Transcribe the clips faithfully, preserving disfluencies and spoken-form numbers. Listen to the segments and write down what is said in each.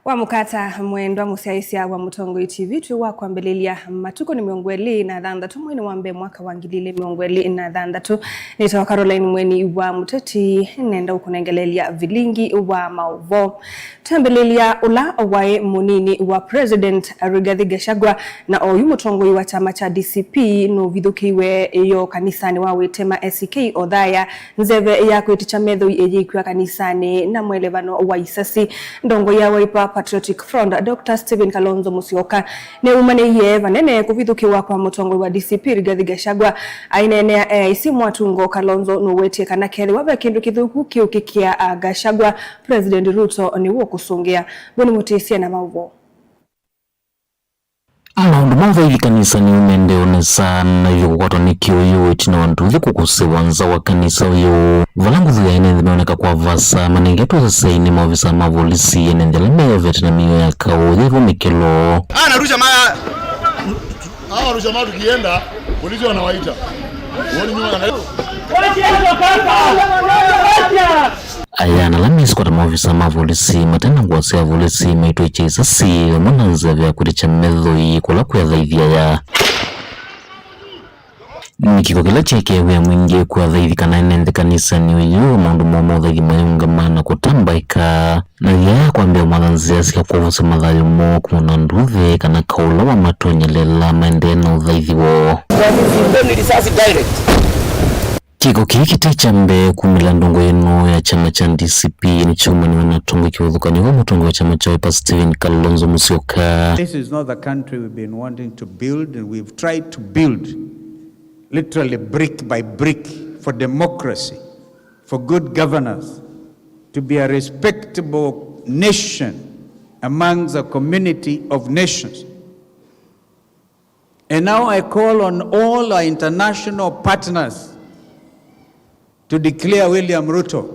Wamũka ata mwendwa mũsyaĩĩsya wa Mũtongoi T V? Twĩ wa kwambĩlĩlya matukũ nĩ mĩongo ĩlĩ na thanthatũ mweinĩ wa mbee mwaka wa ngili ilĩ mĩongo ĩlĩ na thanthatũ. Nĩtawa Caroline Mweni wa Mũteti, nenda ũkũnengeleelya vilingi wa maũvoo. Twambĩlĩlya, ũla waĩ mũnini wa President Rigathi Gachagua na oyu mũtongoi wa kyama kya D C P nũvithũkĩiwe yo kanisanĩ wa Wĩtema A C K Othaya nzeve ya kwĩtĩkya methoi ĩyĩkw'a kanisanĩ na mwelevano wa isasi. Ndongo ya Wiper Patriotic Front, Doctor Stephen Kalonzo Musyoka, nĩumanĩie vanene kũvithũkĩwa kwa mũtongoi wa D C P Rigathi Gachagua. Aineenea e A I C mwatungo, Kalonzo nũwetie kana kethĩwa ve kĩndũ kĩthũku kĩũkĩkĩa Gachagua, President Ruto nĩwe ũkũsũngĩa. Vau nĩ mũtĩsye na maũvoo. Maũndũ ma ũthaithi kanisanĩ nĩmaendee o nesa, na ĩvyũ kũkwatwa nĩ kĩũyũ ĩtina wa nduthi kũkũsĩwa nza wa kanisa ũyũ, vala nguthu ya ene nthĩ meoneka kwa vaasa manengetwe seseinĩ maovisa ma volisi. Ene nthĩ ala meyovete na mĩio ya kaũ yaĩvwa mĩkĩlo. Hawa wanarusha mawe, tukienda polisi wanawaita. Huoni nyuma kana Aya na ala mesikwata maovisa ma volisi mate na ngũa sya volisi maitwĩkya isasi vamwe na nzeve ya kwĩtĩkya methoi kũla kwĩ athaithi aya. Nĩ kĩko kĩla kyeekĩe wĩa mwingĩ kwĩ athaithi kana ene nthĩ kanisanĩ ũyũ, maũndũ moo ma ũthaithi mayĩũngama na kũtambaĩka, na yĩaya kwambĩĩa ũmatha nzĩa sya kwovosya mathayũ moo kumana na nduthi kana kaũ ũla wamatonyeleela maendee na ũthaithi woo. Kwa hivyo, ni risasi direct. Kĩko kĩĩ kĩte kya mbee kumĩla ndongo ĩno ya kyama kya D C P nĩkyaumanĩwe na atongoi kĩvathũkany'o wa mũtongoi wa kyama kya Wiper Stephen Kalonzo Musyoka. This is not the country we've been wanting to build, and we've tried to build literally brick by brick for democracy, for good governance, to be a respectable nation amongst a community of nations. And now I call on all our international partners to declare William Ruto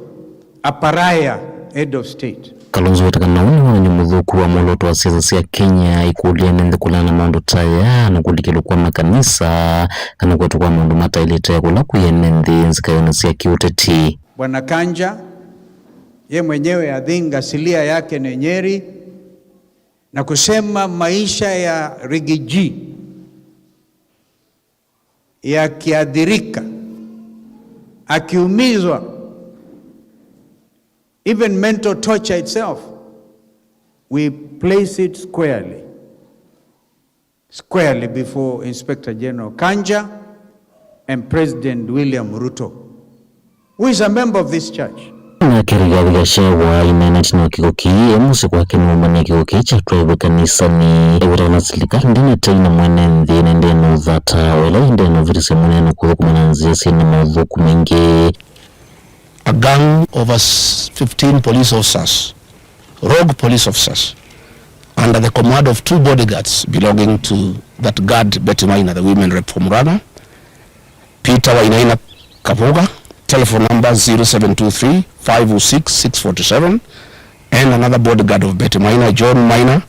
a pariah head of state. Kalonzo wĩta kana ũũ nĩ wonany'o mũthũku wa mwolooto wa siasa sya Kenya, ĩkũlya ene nthĩ kũleana na maũndũ ta aya na kũlikĩlw'a kwa makanisa kana kwetwa kwa maũndũ mataĩlĩte kũla kwĩ ene nthĩ nzika yonĩ sya kĩũteti. Bwana Kanja, ye mwenyewe I think asilia yake ni Nyeri, na kusema maisha ya Rigiji yakiathirika, akiumizwa, even mental torture itself, we place it squarely, squarely before Inspector General Kanja and President William Ruto, who is a member of this church. Nake Rigathi Gachagua aineenete na kĩko kĩĩ e mũsyĩ kwake nĩwaumanĩe kĩko kĩĩ kyatwaĩwe kanisanĩ. Eweta kana silikalĩ ndĩnĩtaĩ na mwene nthĩ na ĩndĩ ĩna ũthata, o ĩla ĩndĩ ĩna ũvĩtĩsyo mũnene na kũthũkũma na nzĩa syĩ na maũthũku maingĩ. A gang of us fifteen police officers, rogue police officers, under the command of two bodyguards belonging to that guard, Betty Maina, the women rep for Murang'a, Peter Wainaina Kabuga, telephone number zero seven two three, five oh six, six forty-seven, and another bodyguard of Betty Maina, John Maina,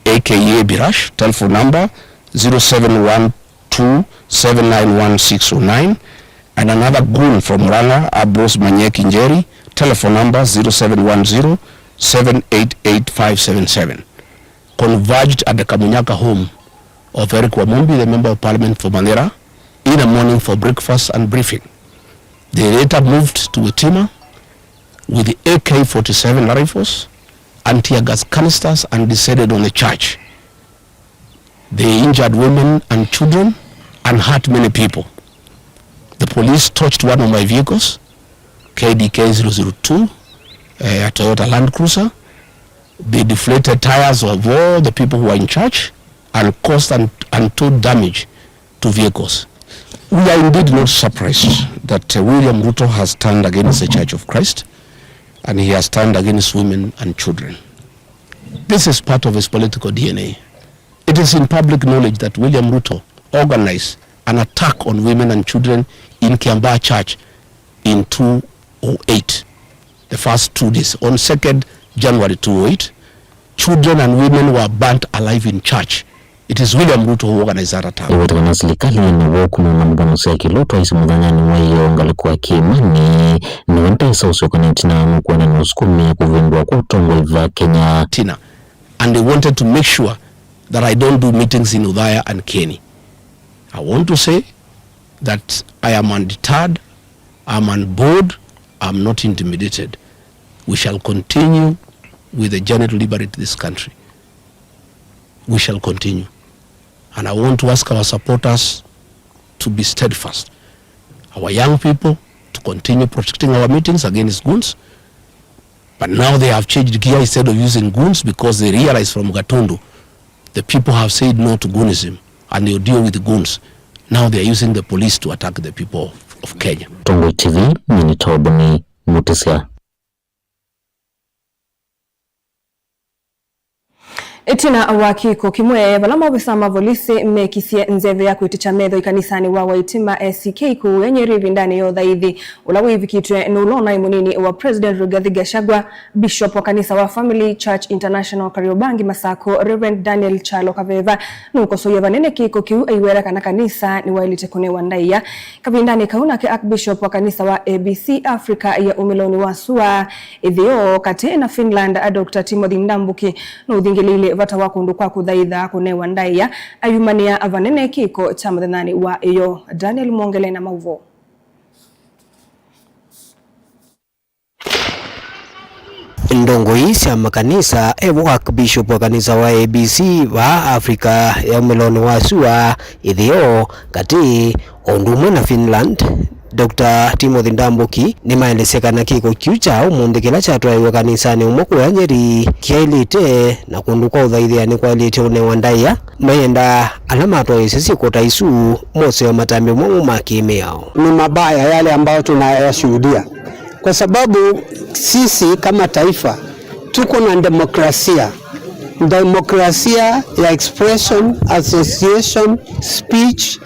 A K A Birash, telephone number zero seven one two seven nine one six oh nine, and another goon from Murang'a, Ambrose Manyeki Njeri, telephone number zero seven one zero seven eight eight five seven seven, converged at the Kamunyaka home of Eric Wamumbi, the Member of Parliament for Mandera, in the morning for breakfast and briefing. They later moved to Witima with the A K forty-seven rifles and tear gas canisters and descended on the church. They injured women and children and hurt many people. The police torched one of my vehicles, K D K zero zero two, eh, a Toyota Land Cruiser. They deflated tires of all the people who were in church and caused un-, untold damage to vehicles. We are indeed not surprised that, uh, William Ruto has turned against the Church of Christ and he has turned against women and children. This is part of his political D N A. It is in public knowledge that William Ruto organized an attack on women and children in Kiambaa Church in two oh eight, the first two days. On second January two oh eight, children and women were burnt alive in church. It is William Ruto who organized that attack. Ĩweta kana silikalĩ ĩna woo kumana na mbũmbano sya kĩlũtũ aisye mũthenyanĩ wa ĩyoo ngalĩko ya kĩĩmanĩ, nĩwe ndaĩsa ũsyoka na ĩtina nũkwenda na ũsukumĩa kũvĩndũa kwa ũtongoi va Kenya. Tina. And they wanted to make sure that I don't do meetings in Othaya and Kieni. I want to say that I am undeterred, I'm unbored, I'm not intimidated. We shall continue with the journey to liberate this country. We shall continue. And I want to ask our supporters to be steadfast. Our young people to continue protecting our meetings against goons. But now they have changed gear. Instead of using goons, because they realize from Gatundu, the people have said no to goonism and they'll deal with goons. Now they are using the police to attack the people of, of Kenya. Tongoi T V, Minita Obuni Mutisya. Ĩtina wa kĩko kĩmwe, vala maovisa ma volisi mekisye nzeve ya kwĩtĩkya metho ĩkanisanĩ wa Waitima A C K kũu Nyeri ĩvindanĩ ya ũthaithi ũla wĩvikĩtw'e nĩ ũla ũnaĩ mũnini wa President Rigathi Gachagua, Bishop wa kanisa wa Family Church International Kariobangi Masakũ, Reverend Daniel Kyalo Kaveva, nũkosoie vanene kĩko kĩu aiweta kana kanisa nĩwaĩlĩte kũnewa ndaĩa. Kavindanĩ kau nake Archbishop wa kanisa wa A B C Africa ya Ũmĩlonĩ wa Sua, Ĩtheo katĩ na Finland, a Doctor Timothy Ndambuki nũthingĩlĩĩile vata wa kũndũ kwa kũthaitha kũnewa ndaĩa, ayumanĩa vanene kĩko kya mũthenyanĩ wa ĩyo. Daniel Mwongele na maũvoo. Ndongoi sya makanisa, e vo Archbishop wa kanisa wa A B C vaa Africa ya Ũmĩlonĩ wa Sua, Ĩtheo katĩ, o ũndũ ũmwe na Finland, Doctor Timothy Ndambuki, nĩmaelesya kana kĩko kĩu kya ũmũnthĩ kĩla kyatwaĩwe kanisanĩ ũmwe kũya Nyeri kĩaĩlĩte, na kũndũ kwa ũthaithĩa nĩkwaĩlĩte ũnewa ndaĩa, mayenda ala matwaĩĩsye syĩko ta isu moseo matambya momũ ma kĩmĩao. Ni mabaya yale ambayo tunayashuhudia, kwa sababu sisi kama taifa tuko na demokrasia, demokrasia ya expression, association, speech,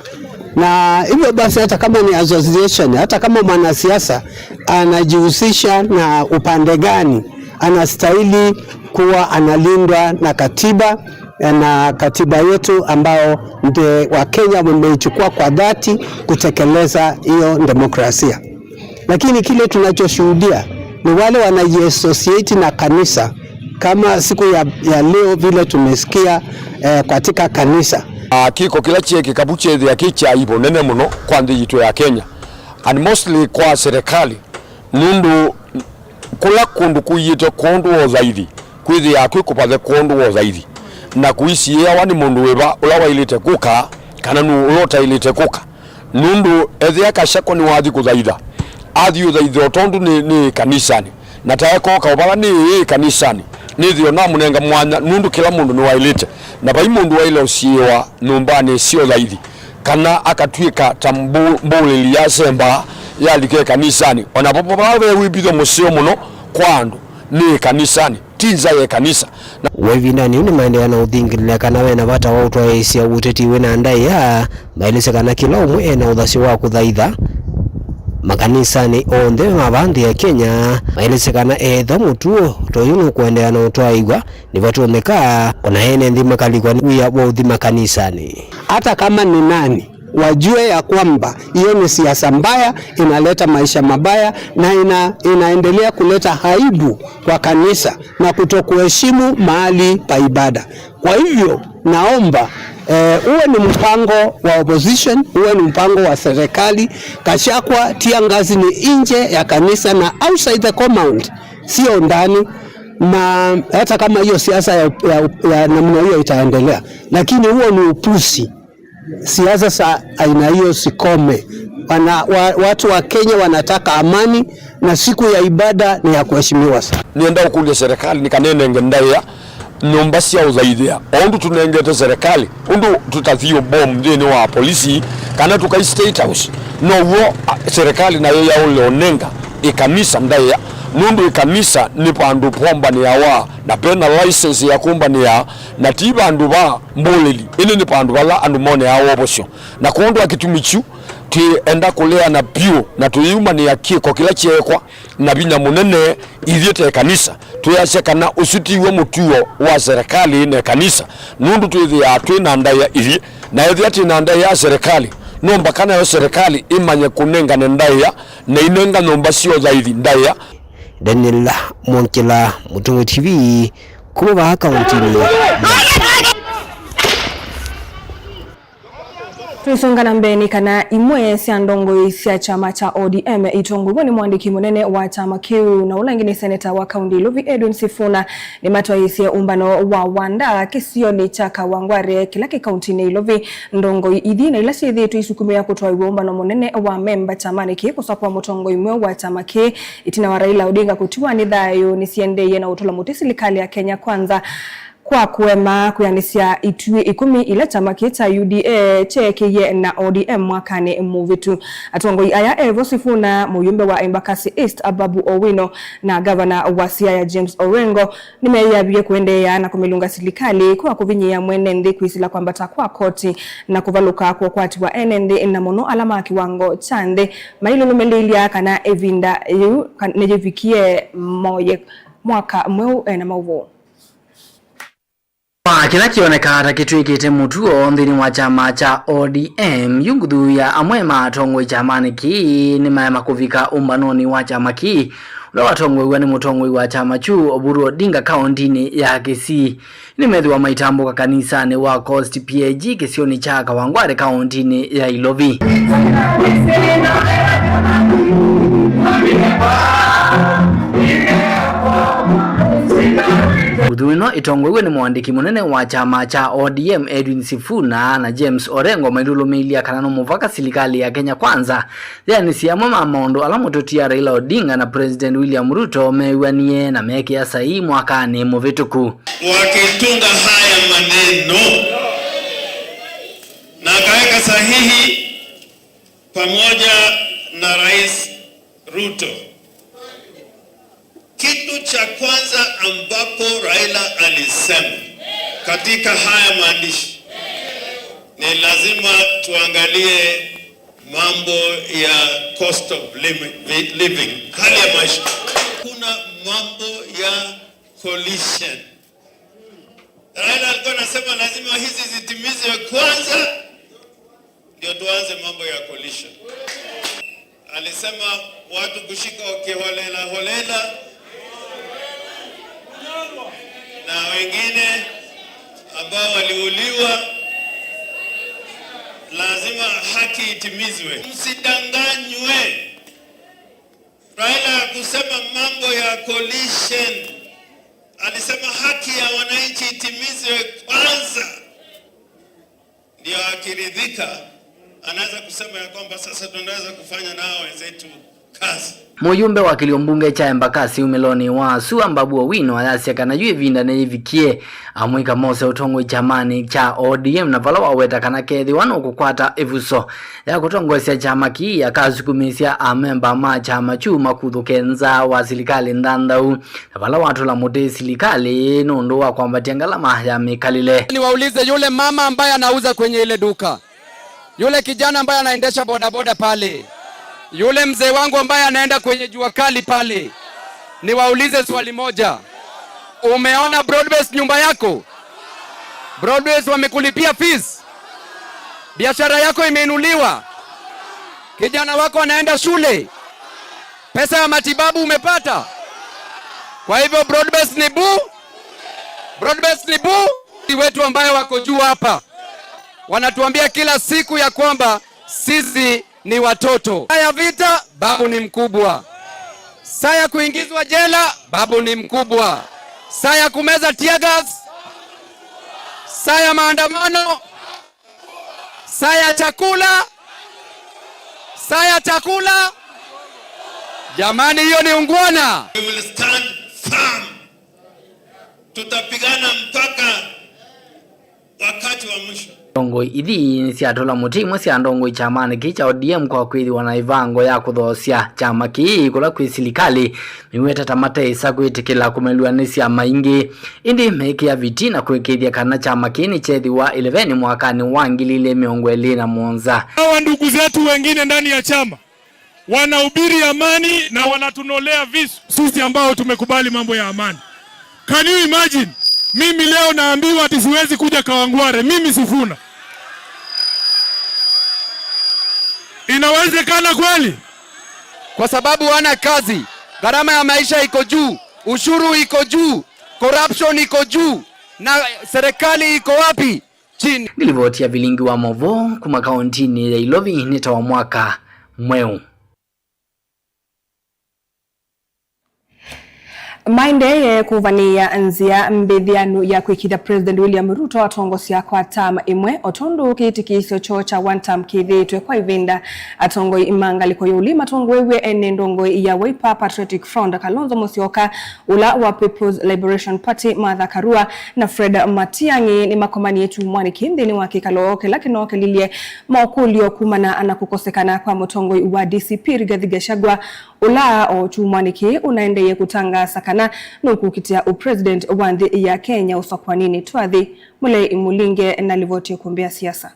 na hivyo basi, hata kama ni association, hata kama mwanasiasa anajihusisha na upande gani, anastahili kuwa analindwa na katiba, na katiba yetu ambao nde Wakenya wameichukua kwa dhati kutekeleza hiyo demokrasia. Lakini kile tunachoshuhudia ni wale wanajiassociate na kanisa, kama siku ya, ya leo vile tumesikia, eh, katika kanisa. Ah, kĩko kĩla kyeekĩka vu kyeethĩa kĩ kya aibu nene mũno kwa nthĩ yitũ ya Kenya, and mostly kwa serikali, nũndũ kũla kũndũ kũiĩte kwondũ wa ũthaithi kwĩthĩaa kwĩ kũvathe kwondũ wa ũthaithi, na kũisiĩawa nĩ mũndũ wĩva ũla waĩlĩte kũka kana nũũ ũla ũtaĩlĩte kũka. Nũndũ ethĩa Kashakwa nĩwathi kũthaitha, athi ũthaitha o tondũ nĩ, nĩ kanisanĩ, na taekooka o vala nĩ ĩ kanisanĩ, nĩthĩo namũnenga mwanya, nũndũ kĩla mũndũ nĩwaĩlĩte, na vai mũndũ waĩle ũsiĩĩwa nyũmbanĩ sya ũthaithi, kana akatw'ĩka ta mbũ-, mbũlĩli yasemba yalika ĩkanisanĩ. O na vavo vala ve wĩvitho mũseo mũno kwa andũ nĩ ĩkanisanĩ, ti nza ya ĩkanisa. Na we ĩvindanĩ yĩu nĩmaendeea na ũthingĩlĩla kana ve na vata wa ũtwaĩĩsya ũteti wĩ na ndaĩa, maelesya kana kĩla ũmwe e na ũthasyo wa kũthaitha makanisanĩ onthe ma vaa nthĩ ya Kenya. Maelesya kana ethĩwa mũtuo ta ũyũ nũkũendeea na ũtwaĩĩw'a, nĩvatonyeka o na ene nthĩ makalikwa nĩ wia wa ũthi makanisanĩ. Hata kama ni nani, wajue ya kwamba hiyo ni siasa mbaya, inaleta maisha mabaya na ina-, inaendelea kuleta aibu kwa kanisa na kutokuheshimu mahali pa ibada. Kwa hivyo, naomba, eh, uwe ni mpango wa opposition, uwe ni mpango wa serikali, Gachagua, tear gas ni nje ya kanisa na outside the compound, sio ndani. Na hata kama hiyo siasa ya, ya, ya namna hiyo itaendelea, lakini huo ni upuzi. Siasa za aina hiyo zikome. Wana-, wa-, watu wa Kenya wanataka amani na siku ya ibada ni ya kuheshimiwa sana. Nĩenda ũkũlya serikali nĩ kana ĩnenge ndaĩa nyũmba sya ũthaithĩa, o ũndũ tũnengete serikali, ũndũ tũtathi ũbomu nthĩnĩ wa polisi, kana tũkai State House. Now'o, a, serikali nayo yaũle ũnenga ĩkanisa ndaĩa, nũndũ ĩkanisa nĩ vandũ pombanĩawa na ve na license ya kũmbanĩa, na ti vandũ va mbũlĩli, ĩndĩ nĩ vandũ vala andũ moneaa wovosyo. Na kwondũ wa kĩtumi kyu, twĩenda kũleana vyũ na tũyĩumanĩa kĩko kĩla kyeekwa na vinya mũnene ithyĩ ta ĩkanisa, twĩasya kana ũsu tiw'o mũtuo wa serikali na ĩkanisa, nũndũ twĩthĩaa twĩ na ndaĩa ithyĩ, na ethĩa twĩ na ndaĩa ya serikali, no mbaka nayo serikali ĩmanye kũnengane ndaĩa na inenga nyũmba sya ũthaithi ndaĩa. Daniel Mwongela, Mũtongoi T V, Kuma vaa kauntinĩ ya Tũisonga na mbee nĩ kana imwe sya ndongoi sya kyama kya O D M itongoew'e nĩ mũandĩki mũnene wa kyama kĩu na ũla ĩngĩ nĩ seneta wa kaunti ya Ilovi Edwin Sifuna nĩmatwaĩĩsye ũmbano wa Wanda kĩsionĩ kya Kawangware kĩla kĩ kauntinĩ ya Ilovi. Ndongoi ithi na ila syĩthĩĩtwe isukumĩĩa kũtwaĩw'a ũmbano mũnene wa memba kyamanĩ kĩĩ kũsakũa mũtongoi mweũ wa kyama kĩĩ ĩtina wa Raila Odinga kũtiwa nĩ thayũ nĩsiendeeie na ũtũla mũtĩ silikalĩ ya Kenya Kwanza kwa kũema kwĩanĩsya ituĩ ikũmi ila kyama kĩĩ kya U D A kyeekĩie na O D M mwakanĩ mũvĩtu. Atongoi aya evo Sifuna, mũyumbe wa Embakasi East Ababu Owino, na ngavana wa Siaya James Orengo nĩmeyĩavie kũendeea na kũmĩlunga silikalĩ kwa kũvinyĩĩa mwene nthĩ kwĩsĩla kwambata kwa koti na kũvalũka kwa ũkwati wa ene nthĩ, na mũno ala ma kĩwango kya nthĩ, mailũlũmĩlĩĩlya kana ĩvinda yĩu ka-, nĩyĩvikie moye mwaka mweũ. Ena maũvoo. Kwa kĩla kĩonekaa ta kĩtw'ĩkĩte mũtuo nthĩnĩ wa kyama kya O D M, yu nguthu ya amwe ma atongoi kyamanĩ kĩĩ nĩmaema kũvika ũmbanonĩ wa kyama kĩĩ, ũla watongoew'a nĩ mũtongoi wa kyama kyu, Oburu Odinga, kaũntinĩ ya Kisii. Nĩmethĩwa maitambũka kanisanĩ wa Coast P A G kĩsionĩ kya Kawangware, kaũntinĩ ya Ilovi. Nguthu ĩno ĩtongoew'e nĩ mũandĩki mũnene wa kyama kya O D M Edwin Sifuna na James Orengo mailũlũmĩĩlya kana no mũvaka silikalĩ ya Kenya Kwanza yeanĩsye amwe ma maũndũ ala mũtũtia Raila Odinga na President William Ruto meew'anie na mekĩa saii mwakanĩ mũvĩtũku. Wakitunga haya maneno na akaweka sahihi pamoja na Rais Ruto. Kitu cha kwanza ambapo Raila alisema katika haya maandishi ni lazima tuangalie mambo ya cost of limi-, living, hali ya maisha. Kuna mambo ya coalition. Raila alikuwa anasema lazima hizi zitimizwe kwanza, ndio tuanze mambo ya coalition. Alisema watu kushikwa kiholela holela na wengine ambao waliuliwa, lazima haki itimizwe. Msidanganywe. Raila hakusema mambo ya coalition. Alisema haki ya wananchi itimizwe kwanza. Ndio akiridhika, anaweza kusema ya kwamba sasa tunaweza kufanya nao wenzetu kazi. Mũyumbe wa kĩlio mbunge kya Embakasi umĩlonĩ wa asu, Ababu Owino, ayasya kana yu ĩvinda nĩyĩvikie amwĩka mose ũtongoi kyamanĩ kya O D M, na vala waweta kana kethĩwa nũkũkwata ĩvuso ya kũtongoesya kyama kĩĩ akasukumĩsya amemba ma kyama kyu makuthũke nza wa silikalĩ nthanthau. Na vala watũla mũtĩ silikalĩ nũndũ wa kwambatya ngalama ya mĩkalĩle. Niwaulize yule mama ambaye anauza kwenye ile duka, yule kijana ambaye anaendesha bodaboda pale, yule mzee wangu ambaye anaenda kwenye jua kali pale, niwaulize swali moja. Umeona broad-based nyumba yako? Broad-based wamekulipia fees? Biashara yako imeinuliwa? Kijana wako anaenda shule? Pesa ya matibabu umepata? Kwa hivyo broad-based ni bu-, broad-based ni bu-, wetu ambayo wako juu hapa wanatuambia kila siku ya kwamba sisi ni watoto. Saa ya vita, babu ni mkubwa. Saa ya kuingizwa jela, babu ni mkubwa. Saa ya kumeza tear gas, saa ya maandamano, saa ya chakula, saa ya chakula. Jamani, hiyo ni ungwana? We will stand firm. Tutapigana mpaka wakati wa mwisho. Ndongoi ithi nĩsyatũla mũtĩ imwe sya ndongoi kyamanĩ kĩĩ kya O D M kwa kwĩthĩwa na ĩvango ya kũthoosya kyama kĩĩ kũla kwĩ silikalĩ mĩweta ta mateĩsa kwĩtĩkĩla kũmelw'a nĩ syama ingĩ. Ĩndĩ meĩkĩa vitii na kũĩkĩĩthya kana kyama kĩĩ nĩkyethĩwa ĩlevenĩ mwakanĩ wa ngili ilĩ mĩongo ĩlĩ na mũonza. Hawa ndugu zetu wengine ndani ya chama wanahubiri amani na wanatunolea visu sisi ambao tumekubali mambo ya amani. Can you imagine? Mimi leo naambiwa ati siwezi kuja Kawangware. Mimi Sifuna. Inawezekana kweli? Kwa sababu wana kazi, gharama ya maisha iko juu, ushuru iko juu, Corruption iko juu na serikali iko wapi? Chini. Nĩ livoti ya vilingi wa maũvoo kuma kaũntinĩ ya Ilovi nĩ ta wa mwaka mweũ. Maendee kũvanĩĩa nzĩa mbĩthĩanu ya kwĩkĩĩthya President William Ruto atongosya kwa term ĩmwe, o tondũ kĩĩtĩkĩĩsyo kyoo kya one term kĩthĩĩtwe kwa ĩvinda. Atongoi ma ngalĩko ya ũlei matongoew'e nĩ ndongoi ya Wiper Patriotic Front, Kalonzo Musyoka, ũla wa People's Liberation Party, Martha Karua, na Fred Matiang'i nĩmakomanie kyumwanĩ kĩĩ nthĩnĩ wa kĩkalo kĩla kĩnookelilye makũlyo kumana na kũkosekana kwa mũtongoi wa D C P Rigathi Gachagua, ũla o kyumwanĩ kĩĩ ũnaendeeye kũtangaasa kana nũkũkitĩa ũpresident wa nthĩ ya Kenya ũsakwaninĩ twa nthĩ. Mũlei Mũlinge na livoti ĩkũmbĩa siasa.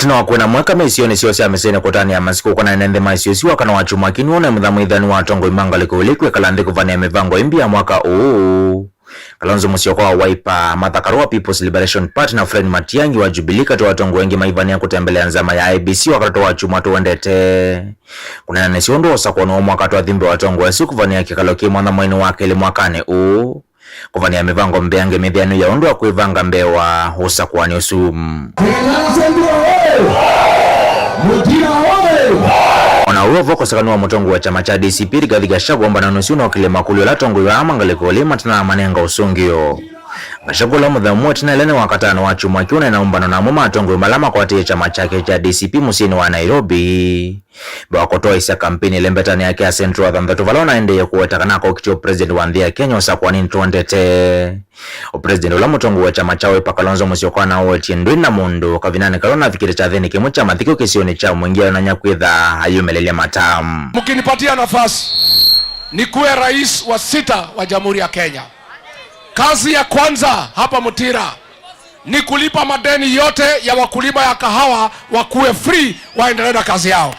Ĩtina wa kwĩna mweka mĩsyonĩ syoo sya mĩsyĩnĩ kũtanĩa masikũ kũnaene nthĩ ma isio isu, wakana wa kyumwa kĩĩ nĩwonany'a mũthamĩĩthani wa atongoi ma ngalĩko ũlei kwĩkala nthĩ kũvanĩa mĩvango ĩmbi ya mwaka ũũ. Kalonzo Musyoka wa Wiper, Martha Karua wa People's Liberation Party, na Fred Matiang'i wa Jubilee katĩ wa atongoi angĩ maivanĩa kũtembelea nzama ya I E B C wakatatũ wa kyumwa tũendete. Kũneena nĩsyo ũndũ wa ũsakũani wa mwaka twathi mbee wa atongoi asu kũvanĩa kĩkalo kĩ mwanya mweinĩ wa kelĩ mwakanĩ ũũ. Kũvanĩa mĩvango mbeange mĩthĩanu ya ũndũ wa kwĩvanga mbee wa ũsakũani ũsu. Kenya Central oye! Mũtina oye! O na ũu vo, ũkosekanu wa mũtongoi wa kyama kya D C P Rigathi Gachagua ũmbanonĩ ũsu nokĩlye makũlyo ala atongoi aa ma ngalĩko ũlei matanaamanenga ũsũngĩo. Gachagua ũla mũthemũ ĩtina ĩla nĩ wakatano wa kyumwa kĩĩ ũnaĩ na ũmbano na amwe ma atongoi ala makwatĩĩe kyama kyake kya D C P mũsyĩnĩ wa Nairobi. Mbee wa kũtwaĩĩsya kampeni ĩlembetanĩ yake ya Central wa thanthatũ, vala ũnaendeeie kũweta kana akaũkitĩa ũpresident wa nthĩ ya Kenya ũsakũaninĩ tũendete. Ũpresident ũla mũtongoi wa kyama kya Wiper Kalonzo Musyoka anawetie ndwĩ na mũndũ kavindanĩ kala ũnavikĩte kyathĩnĩ kĩmwe kya mathiko kĩsionĩ kya Mwingi ayonany'a kwĩtha ayũmĩlĩlya matamu. Mkinipatia nafasi nikuwe rais wa sita wa Jamhuri ya Kenya, kazi ya kwanza hapa Mutira ni kulipa madeni yote ya wakulima ya kahawa, wakuwe free, waendelee na kazi yao.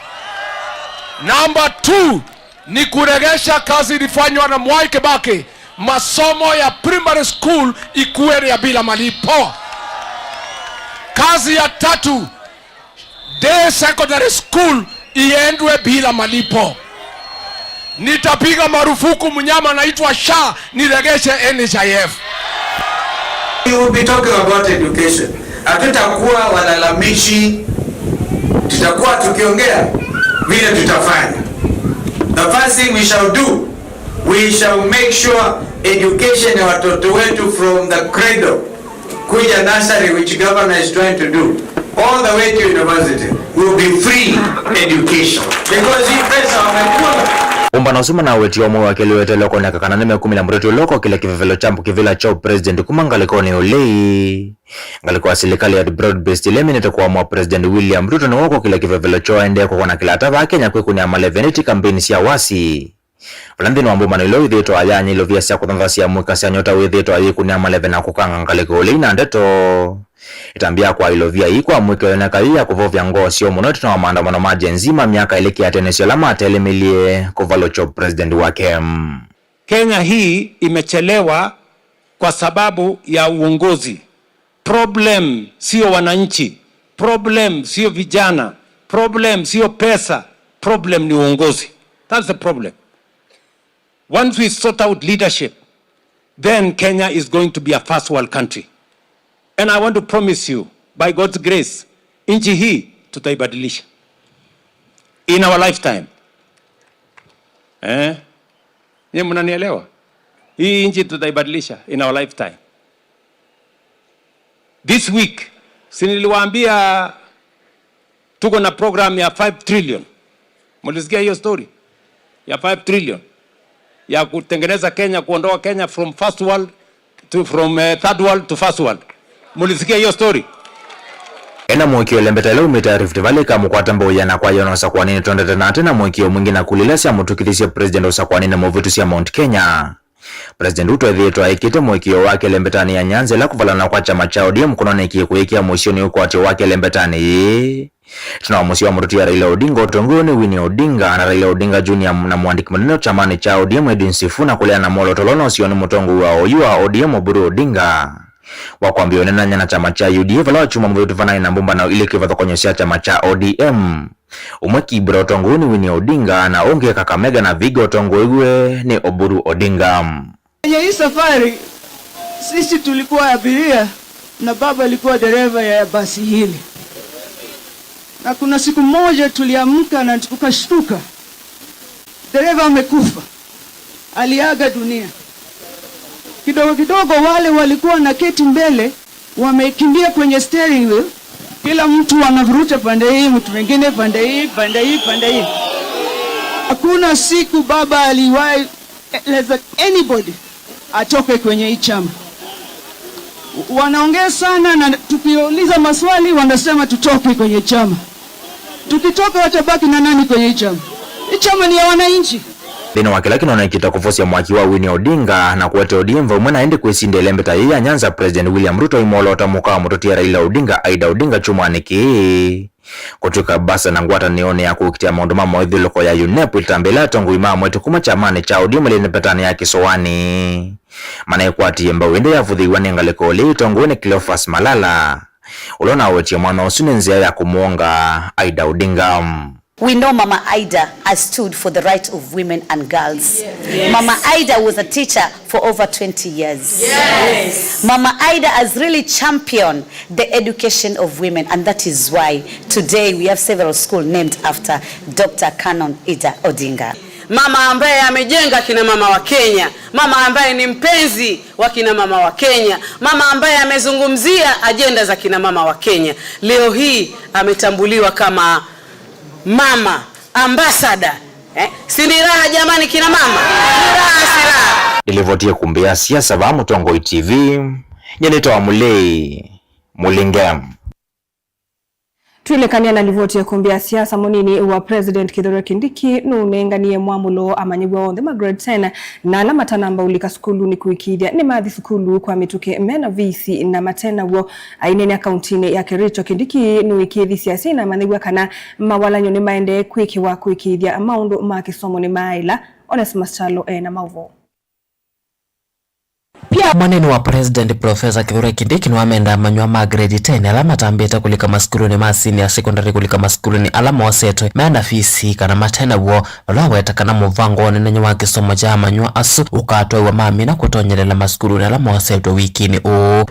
Number two, ni kuregesha kazi ilifanywa na Mwai Kibaki, masomo ya primary school ikuwe ya bila malipo. Kazi ya tatu, day secondary school iendwe bila malipo. Nitapiga marufuku mnyama anaitwa SHA, niregeshe NHIF. We will be talking about education. Hatutakuwa walalamishi, tutakuwa tukiongea vile tutafanya. The first thing we shall do, we shall make sure education ya watoto wetu from the cradle kuja nursery, which governor is trying to do, all the way to university, will be free education. Because hii pesa wamekula. Ũmbano ũsu manawetie ũmwe wa kelĩ weteele kwoneka kana nĩmekumĩlya mũteti ũla ũkokĩlya kĩvevelo kya kĩvĩla kya ũpresident kuma ngalĩkonĩ ũlei. Ngalĩko ya silikalĩ ya broad-based ĩla ĩminĩte kũamũa President William Ruto nĩwe ũkokĩlya kĩvevelo kyoo aendee kũkona kĩlata vaa Kenya kwĩkũnĩa maleve nĩ ti kampeni sya wasi. Vala nthĩnĩ wa mbũmbano ĩla wĩthĩĩtwe ayanya ilovia sya kũthanthasya mũika sya nyota wĩthĩĩtwe ayĩkũnĩa maleve na kũkanga ngalĩko ũlei na ndeto. Ĩtambya ya kwa ilovia ii kwa mũika yoneka yĩ ya kũvovya ngoo syoo mũno ĩtina wa maandamano ma Gen Z ma myaka ĩlĩ kĩatene syo ala matelemilye kũvalũkya president wake. Kenya hii imechelewa kwa sababu ya uongozi. Problem sio wananchi, problem sio vijana, problem sio pesa, problem ni uongozi. That's the problem. Once we sort out leadership, then Kenya is going to be a first world country. And I want to promise you, by God's grace, nchi hii tutaibadilisha in our lifetime. Eh? Nyie mnanielewa? Hii nchi tutaibadilisha in our lifetime. This week, si niliwaambia tuko na program ya five trillion? Mulisikia hiyo story? Ya five trillion. Ya kutengeneza Kenya, kuondoa Kenya from first world to, from, eh, third world to first world. Mulisikia hiyo story? Ena mũĩkĩĩo ĩlembeta ĩla umĩte ya Rift Valley ĩkamũkwata mbau ĩana kwa ĩana ũsakũaninĩ tũendete na atĩ na mũĩkĩĩo mwingĩ na kula ila syamũtw'ĩkĩthisye president ũsakũaninĩ mũvĩtu sya Mount Kenya. President Ruto ethĩĩtwe aĩkĩte mũĩkĩĩo wake ĩlembetanĩ ya Nyanza ĩla kũvalana kwa kyama kya O D M kũnonĩkie kũĩkĩa mũisyo nĩ ũkwatyo wake ĩlembetanĩ yĩĩ. Ĩtina wa mũsyĩ wa mũtũtia Raila Odinga, ũtongoi nĩ Winnie Odinga na Raila Odinga Junior na mũandĩki mũnene kyamanĩ kya O D M Edwin Sifuna kũleana na mwolooto ũla ũnosiwe nĩ mũtongoi wa oyu wa O D M Oburu Odinga wa kwambĩĩa ũneenany'a na kyama kya U D A vala wakyumwa mũvĩtu vanaĩ na mbũmbano ilĩ kĩvathũkany'o sya kyama kya O D M. Ũmwe Kibra ũtongoew'e nĩ Winnie Odinga, na ũngĩ Kakamega na Vihiga ũtongoew'e nĩ Oburu Odinga. Kwenye hii safari, sisi tulikuwa abiria na baba alikuwa dereva ya basi hili. Na kuna siku moja tuliamka na tukashtuka. Dereva amekufa. Aliaga dunia. Kidogo kidogo wale walikuwa na keti mbele wamekimbia kwenye steering wheel. Kila mtu anavuruta pande hii, mtu mwingine pande hii, pande hii, pande hii. Hakuna siku baba aliwahi eleza anybody atoke kwenye hii chama. Wanaongea sana na tukiuliza maswali wanasema tutoke kwenye chama. Tukitoka watabaki na nani kwenye hii chama? Hii chama ni ya wananchi. Nthĩnĩ wa kĩla kĩnonekĩte kũvosya mwaki wa Winnie Odinga na kũete O D M vau mwe na ĩndĩ kwĩsinda ĩlembeta yĩĩ ya Nyanza, President William Ruto aimwolota mũka wa mũtũtie Raila Odinga, Ida Odinga, kyumwanĩ kĩĩ. Kũtw'ĩka Basa na ngwatanĩonĩ ya kũkitĩa maũndũ ma maũthyũlũko ya UNEP, ĩtambya ĩla atongoi ma amwe kuma kyamanĩ kya O D M ĩlembetanĩ ya Kĩsũanĩ. Manekwatie mbau ĩndĩ yavũthĩiwa nĩ ngalĩko ĩla ĩtongoew'e nĩ Cleophas Malala, ũla ũnawetie mwanya ũsu nĩ nzĩa ya kũmũonga Ida Odinga. We know Mama Ida has stood for the right of women and girls. Yes. Mama Ida was a teacher for over twenty years. Yes. Mama Ida has really championed the education of women, and that is why today we have several schools named after Doctor Canon Ida Odinga. Mama ambaye amejenga kina mama wa Kenya, mama ambaye ni mpenzi wa kina mama wa Kenya, mama ambaye amezungumzia ajenda za kina mama wa Kenya. Leo hii ametambuliwa kama mama ambassador. Eh? Si ni raha jamani kina mama? Ni raha, si raha? Nĩlĩvotie kumbi ya siasa vaa Mũtongoi T V. Nyie nĩtawa Mũlei Mũlinge. Twĩlĩkanĩa na livoti ya kumbi ya siasa, mũnini wa President Kithure Kindiki nũnenganie mwamũlo amanyĩw'a onthe ma grade ten na ala matanamba ũlika sukulunĩ kũĩkĩĩthya nĩmathi sukulu kwa mĩtũkĩ mena visi na mate naw'o. Aineenea kauntinĩ ya Kericho, Kindiki nũĩkĩĩthisye asyai na amanyĩw'a kana mawalany'o nĩmaendee kwĩkĩwa kũĩkĩĩthya maũndũ ma kĩsomo nĩmaaĩla. Onesmus Kyalo e na maũvoo. Mũnini wa President Professor Kithure Kindiki nĩwamenda amanyĩw'a ma grade ten ala matambĩte kũlika masukulunĩ ma senior secondary kũlika masukulunĩ ala mosetwe mena fisi kana mate naw'o, vala aweta kana mũvango wa ũnenany'a wa kĩsomo kya amanyĩw'a asu ũkatwaĩwa mamina kũtonyelela masukulunĩ ala mosetwe wikinĩ ũũ.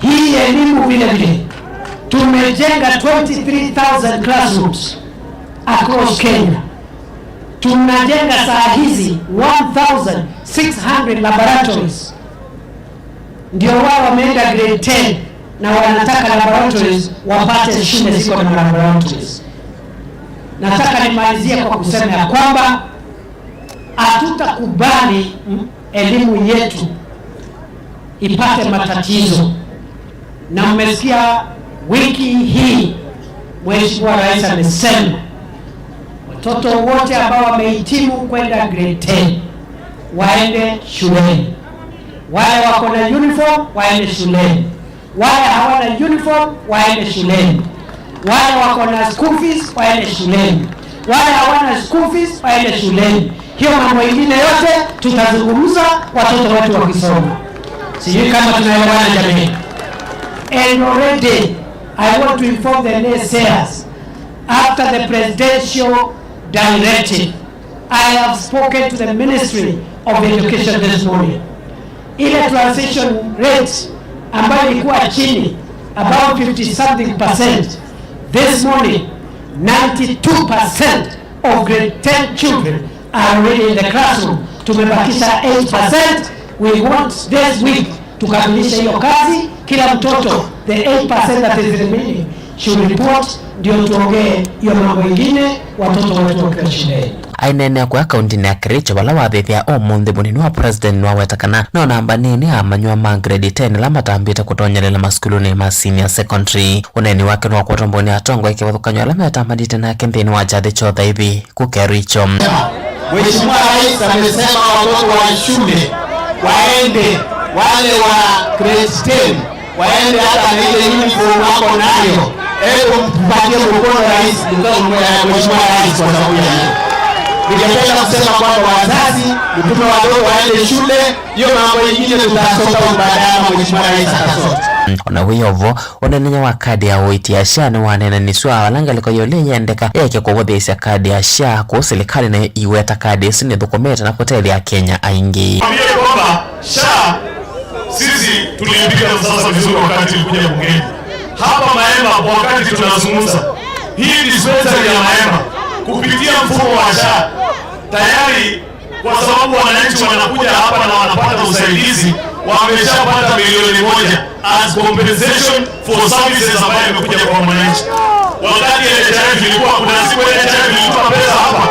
Hii elimu vile vile tumejenga twenty-three thousand classrooms across Kenya. Tunajenga saa hizi one thousand six hundred laboratories. Ndio wao wameenda grade ten na wanataka laboratories, wapate shule ziko na laboratories. Nataka nimalizie kwa kusema ya kwamba hatutakubali, mm, elimu yetu ipate matatizo. Na mmesikia wiki hii Mheshimiwa Rais amesema watoto wote ambao wamehitimu kwenda grade ten waende shuleni. Wale wako na uniform waende shuleni. Wale hawana uniform waende shuleni. Wale wako na school fees waende shuleni. Wale hawana school fees waende shuleni. Hiyo mambo ingine yote tutazungumza, watoto wetu wakisoma. Sijui kama tunaelewana jamii. And already I want to inform the naysayers, after the presidential directive, I have spoken to the Ministry of Education this morning. Ile transition rate ambayo ilikuwa chini, about fifty something percent, this morning ninety-two percent of grade ten children are already in the classroom. Tumebakisha eight percent. We want this week tukamilishe hiyo kazi, kila mtoto, the eight percent that is remaining should report, ndio tuongee hiyo mambo ingine, watoto wetu wakiwa shuleni. Aineenea kũya kauntinĩ ya Kericho vala wathĩthĩa ũmũnthĩ, mũnini wa president nĩwaweta kana no namba nini ya amanyĩw'a ma grade ten ala matambĩte kũtonyelela masukulunĩ ma senior secondary. Ũneeni wake nĩwakwatwa mbũnĩ atongoi kĩvathũkany'o ala metambanĩte nake nthĩnĩ wa kyathĩ kya ũthaithi ku Kericho. Mheshimiwa Rais amesema watoto wa shule waende, wale wa grade ten waende hata na ile uniform wako nayo. Hebu mpatie mkono rais, Mheshimiwa Rais, kwa sababu ya hiyo. Ningependa kusema kwamba wazazi, mtume watoto waende shule, hiyo mambo ingine tutasota baadaye, Mheshimiwa Rais atasota. O na wĩ o vo, ũnenany'a wa kadi ya ũiiti ya SHA nĩwaneenanisye, vala ngalĩko ya ũlei yendeka yeke kũvũthĩĩsya kadi ya SHA kũu silikalĩ nayo iweta kadi ĩsu nĩthũkũmĩte na kũtethya Akenya aingĩ. Mwambie kwamba SHA, sisi tulipiga msasa vizuri wakati ilikuja bungeni. Hapa Maemba, wakati tunazungumza, hii dispensary ya Maemba, kupitia mfumo wa SHA, tayari, kwa sababu wananchi wanakuja hapa na wanapata usaidizi, wameshapata milioni moja as compensation for services ambayo imekuja kwa mwananchi. Wakati NHIF ilikuwa, kuna siku NHIF ilitoa pesa hapa?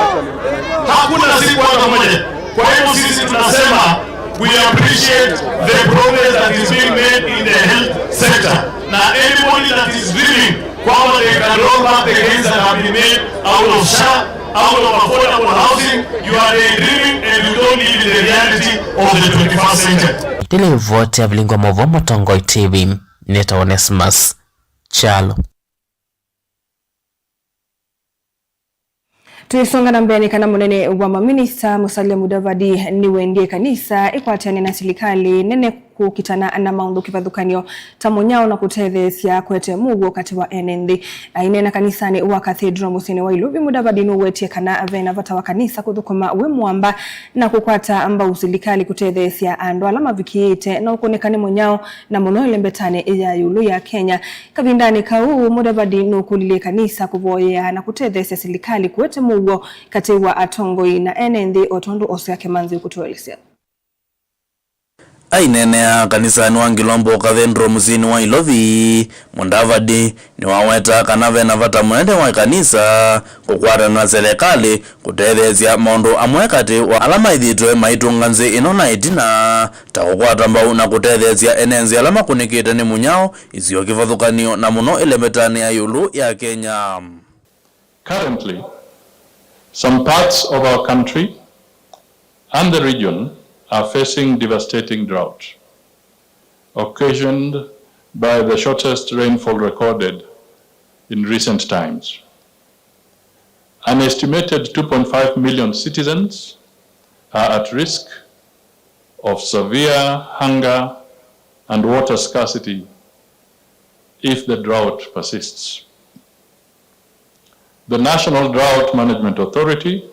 Hakuna siku hata moja. Kwa hivyo sisi tunasema we appreciate the progress that is being made in the health sector. Na anybody that is dreaming kwamba they can roll back the gains that have been made out of SHA, out of affordable housing, you are daydreaming and you don't live in the reality of the twenty-first century. Nĩ livoti ya Vilingi wa Mauvoo Mũtongoi T V, nĩtawa Onesmus Kyalo. Tũisonga na mbee, nĩ kana mũnene wa maminista Musalia Mudavadi nĩwendie kanisa ĩkwatane na silikalĩ nene kũkitana na maũndũ kĩvathũkany'o ta mũnyao na kũtetheesya kũete mũuo katĩ wa ene nthĩ. Aineena kanisanĩ wa Cathedral mũsyĩnĩ wa Ilovi, Mudavadi nũwetie kana ve na vata wa kanisa kũthũkũma wĩ mũamba na kũkwata mbau silikalĩ kũtetheesya andũ ala mavikĩĩte na ũkũnĩka nĩ mũnyao, na mũno ĩlembetanĩ ya ĩũlũ ya Kenya. Kavindanĩ kau, Mudavadi nũkũlilye kanisa kũvoyea na kũtetheesya silikalĩ kũete mũuo katĩ wa atongoi na ene nthĩ, o tondũ Hosea Kimanzi ũkũtũelesya. Aineenea kanisanĩ wa Ngilombo Cathedral mũsyĩnĩ wa Ilovi, Mudavadi nĩwaweta kana ve na vata mũnene wa kanisa kũkwatana na silikalĩ kũtetheesya maũndũ amwe katĩ wa ala maĩthĩtwe maitũnga nthĩ ĩno na ĩtina, ta kũkwata mbau na kũtetheesya ene nthĩ ala makũnĩkĩte nĩ mũnyao, isio kĩvathũkany'o, na mũno ĩlembetanĩ ya ĩũlũ ya Kenya. Currently, some parts of our country and the region are facing devastating drought, occasioned by the shortest rainfall recorded in recent times. An estimated two point five million citizens are at risk of severe hunger and water scarcity if the drought persists. The National Drought Management Authority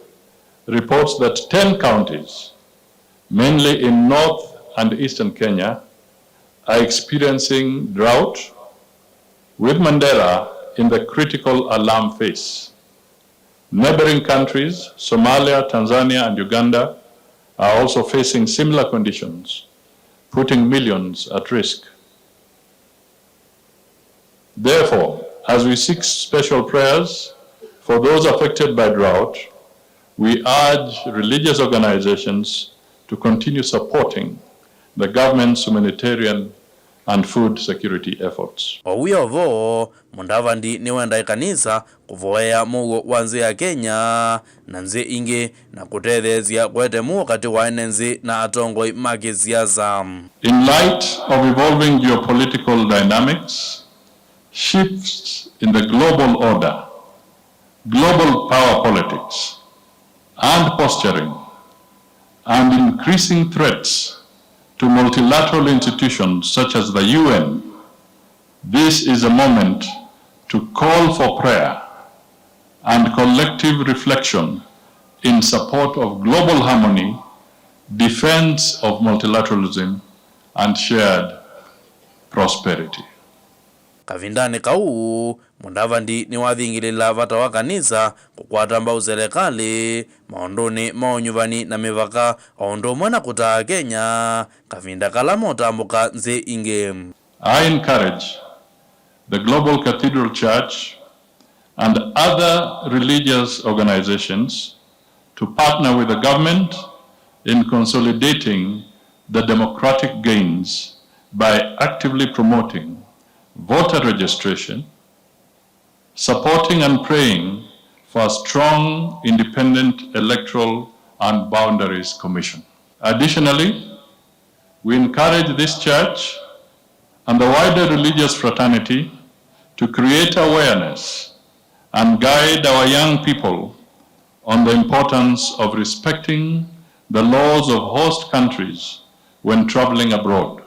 reports that ten counties, mainly in north and eastern Kenya, are experiencing drought, with Mandera in the critical alarm phase. Neighboring countries, Somalia, Tanzania, and Uganda, are also facing similar conditions, putting millions at risk. Therefore, as we seek special prayers for those affected by drought, we urge religious organizations to continue supporting the government's humanitarian and food security efforts. O wĩ o vo, Mudavadi nĩwenda ĩkanisa kũvoea mũuo wa nthĩ ya Kenya na nthĩ ingĩ, na kũtetheesya kũete mũuo katĩ wa ene nthĩ na atongoi ma kĩsiasa. In light of evolving geopolitical dynamics, shifts in the global order, global power politics, and posturing, and increasing threats to multilateral institutions such as the U N, this is a moment to call for prayer and collective reflection in support of global harmony, defense of multilateralism, and shared prosperity. Kavindanĩ kau, Mudavadi nĩwathingĩlĩla vata wa kanisa kũkwata mbau selekalĩ maũndũnĩ ma ũnyuvani na mĩvaka, o ũndũ ũmwe na kũtaa Kenya kavinda kala motambũka nthĩ ingĩ. I encourage the Global Cathedral Church and other religious organizations to partner with the government in consolidating the democratic gains by actively promoting voter registration, supporting and praying for a strong, independent electoral and boundaries commission. Additionally, we encourage this church and the wider religious fraternity to create awareness and guide our young people on the importance of respecting the laws of host countries when traveling abroad.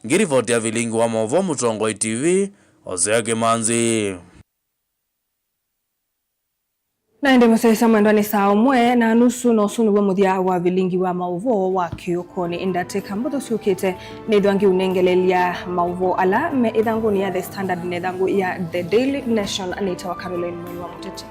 Ngiripoti ya Vilingi wa Mauvoo Mũtongoi T V, Hosea Kĩmanzi. Na ĩndĩ mũsyaĩĩsya mwendwa, nĩ saa ũmwe na nusu, na ũsu nĩw'o mũthya wa vilingi wa maũvoo wa kĩũkonĩ. Ndatĩka mbũthũ syũkĩte nĩthwa ngĩũnengelelya maũvoo ala me ĩthangũnĩ ya The Standard na ĩthangũ ya The Daily Nation. Nĩtawa Caroline Mwini wa Mũteti.